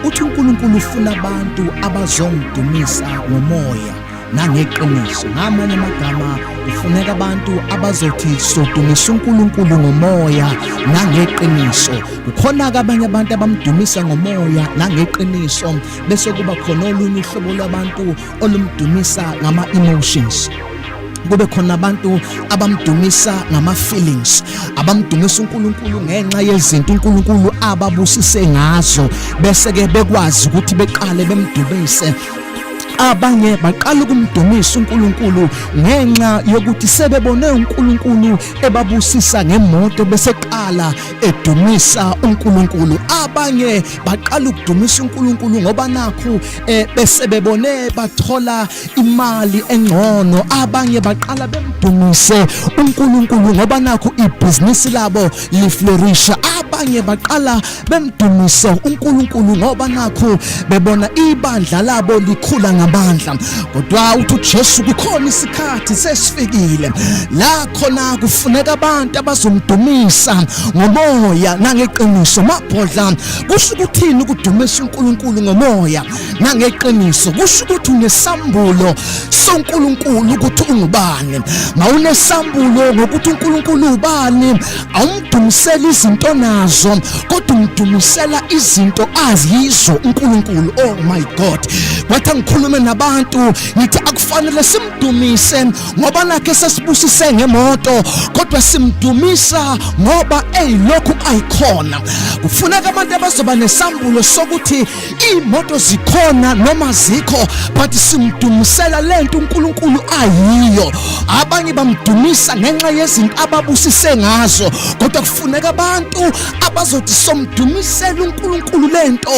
Uthi uNkulunkulu ufuna abantu abazongidumisa ngomoya nangeqiniso. Ngamanye amagama, kufuneka abantu abazothi sodumisa uNkulunkulu ngomoya nangeqiniso. Kukhona-ke abanye abantu abamdumisa ngomoya nangeqiniso, bese kuba khona olunye uhlobo lwabantu olumdumisa ngama-emotions. Kube khona abantu abamdumisa ngama-feelings, abamdumisa uNkulunkulu ngenxa yezinto uNkulunkulu ababusise ngazo, bese-ke bekwazi ukuthi beqale bemdumise. Abanye baqala ukumdumisa uNkulunkulu ngenxa yokuthi sebebone uNkulunkulu ebabusisa ngemoto, bese qala edumisa uNkulunkulu. Abanye baqala ukudumisa uNkulunkulu ngoba nakhu bese bebone bathola imali engcono. Abanye baqala bemdumise uNkulunkulu ngoba nakhu ibhizinisi labo liflourisha. Abanye baqala bemdumise uNkulunkulu ngoba nakhu bebona ibandla labo likhula ngamandla. Kodwa uthi uJesu kukhona isikhathi sesifikile la khona kufuneka abantu abazomdumisa ngomoya nangeqiniso. Mabhodla, kusho ukuthini ukudumisa uNkulunkulu ngomoya nangeqiniso? Kusho ukuthi unesambulo soNkulunkulu ukuthi ungubani. Mawunesambulo ngokuthi uNkulunkulu ubani, awumdumiseli izinto nazo, kodwa umdumisela izinto azizo uNkulunkulu. Oh my God, kwathi angikhulume nabantu ngithi akufanele simdumise ngoba nakhe sesibusise ngemoto, kodwa simdumisa ngoba eyilokhu ayikhona. Kufuneka abantu abazoba nesambulo sokuthi iy'moto zikhona noma zikho, but simdumisela lento uNkulunkulu ayiyo. Abanye bamdumisa ngenxa yezinto ababusise ngazo, kodwa kufuneka abantu abazothi somdumisela uNkulunkulu lento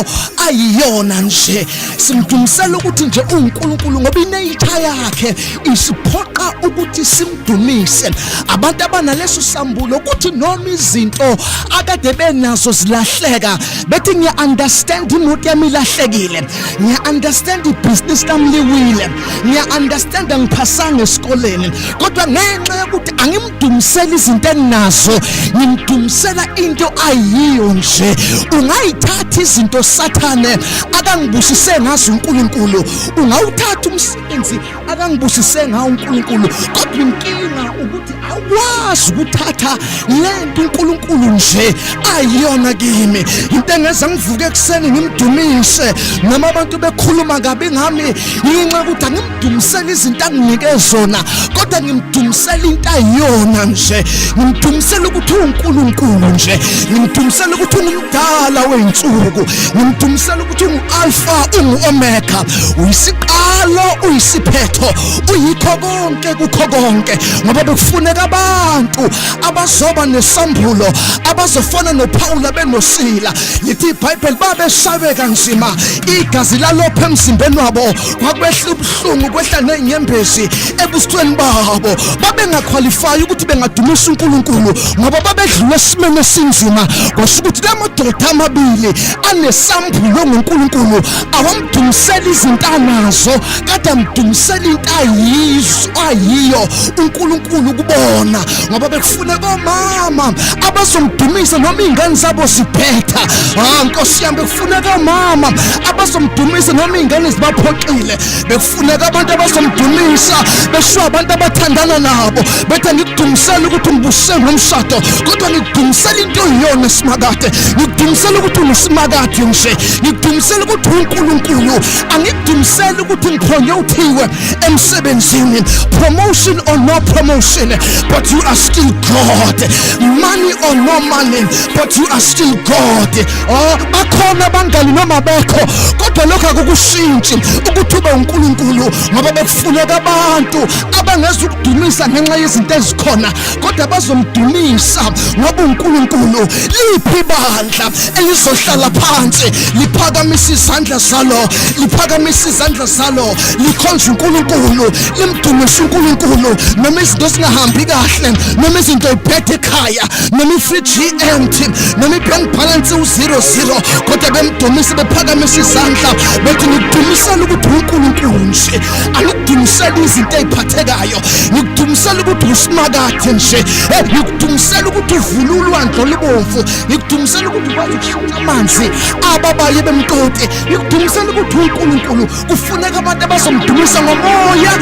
ayiyona nje. Simdumisela ukuthi nje uNkulunkulu, ngoba inature yakhe isiphoqa ukuthi simdumise. Abantu abanaleso sambulo ukuthi noma izinto akade benazo zilahleka, bethi ngiya understand imoto yami ilahlekile, ngiya understand ibhizinisi lami liwile, ngiya understand angiphasanga esikoleni, kodwa ngenxa yokuthi angimdumiseli izinto enginazo, ngimdumisela into ayiyo nje. Ungayithatha izinto Sathane akangibusise ngazo uNkulunkulu, ungawuthatha umsebenzi akangibusise ngawo uNkulunkulu, kodwa inkinga ukuthi awukwazi ukuthatha lento uNkulunkulu nje ayiyona kimi. Into engenza ngivuke ekuseni ngimdumise noma abantu bekhuluma kabi ngami, yinxa ukuthi angimdumiseli izinto anginike zona, kodwa ngimdumisela into ayiyona nje. Ngimdumisela ukuthi uNkulunkulu nje, ngimdumisela ukuthi ungumdala wey'nsuku, ngimdumisela ukuthi ungu-Alpha, ungu-Omega, uyisiqalo, uyisiphetho, uyikho konke kukho konke. Ngoba bekufuneka abantu abazoba nesambulo, abazofana noPawula benoSila. Lithi iBhayibheli babeshawe kanzima, igazi lalopha emzimbeni wabo, kwakwehla ubuhlungu, kwehla nezinyembezi ebusweni babo. Babengaqualify ukuthi bengadumisa uNkulunkulu ngoba babedlula esimeni esinzima. Kwasho ukuthi la madoda amabili anesambulo ngoNkulunkulu awamdumisela izinto anazo, kade amdumisela into ayizo ayiyo uNkulunkulu kubona. Ngoba bekufuneka omama abazomdumisa noma iy'ngane zabo ziphetha. Ah, Nkosi yami, bekufuneka omama abazomdumisa noma iy'ngane zibaphoxile. Bekufuneka abantu abazomdumisa besho abantu abathandana nabo, bethi angikudumiseli ukuthi ungibusise ngomshado, kodwa ngikudumisela into oyiyona esimakade, ngikudumisela ukuthi ungusimakade nje, ngikudumisela ukuthi uNkulunkulu, angikudumiseli ukuthi ngiphonye uthiwe emsebenzini. Promotion or no promotion, but you are still God. Money or no money, but you are still God. Oh, bakhona abangani noma bekho, kodwa lokho akukushintshi ukuthi ube uNkulunkulu, ngoba bekufuneka abantu abangeza ukudumisa ngenxa yezinto ezikhona, kodwa bazomdumisa ngoba uNkulunkulu. Liphi ibandla elizohlala phansi liphakamisa izandla zalo, liphakamisa izandla zalo, likhonza uNkulunkulu, limdumise uNkulunkulu noma izinto zingahambi ayihambi kahle, noma izinto iphethe ekhaya, noma ifridge empty, noma i-bank balance u-zero zero, kodwa bemdumise, bephakamisa izandla bethi, "Ngikudumisela ukuthi uNkulunkulu nje, angikudumisela izinto ey'phathekayo, ngikudumisela ukuthi usimakathe nje, ngikudumisela ukuthi uvula ulwandle olubomvu, ngikudumisela ukuthi ukwazi ukushintsha amanzi ababaye bemtoti, ngikudumisela ukuthi uNkulunkulu." Kufuneka abantu abazomdumisa ngomoya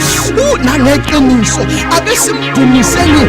nangeqiniso. Ake simdumiseni.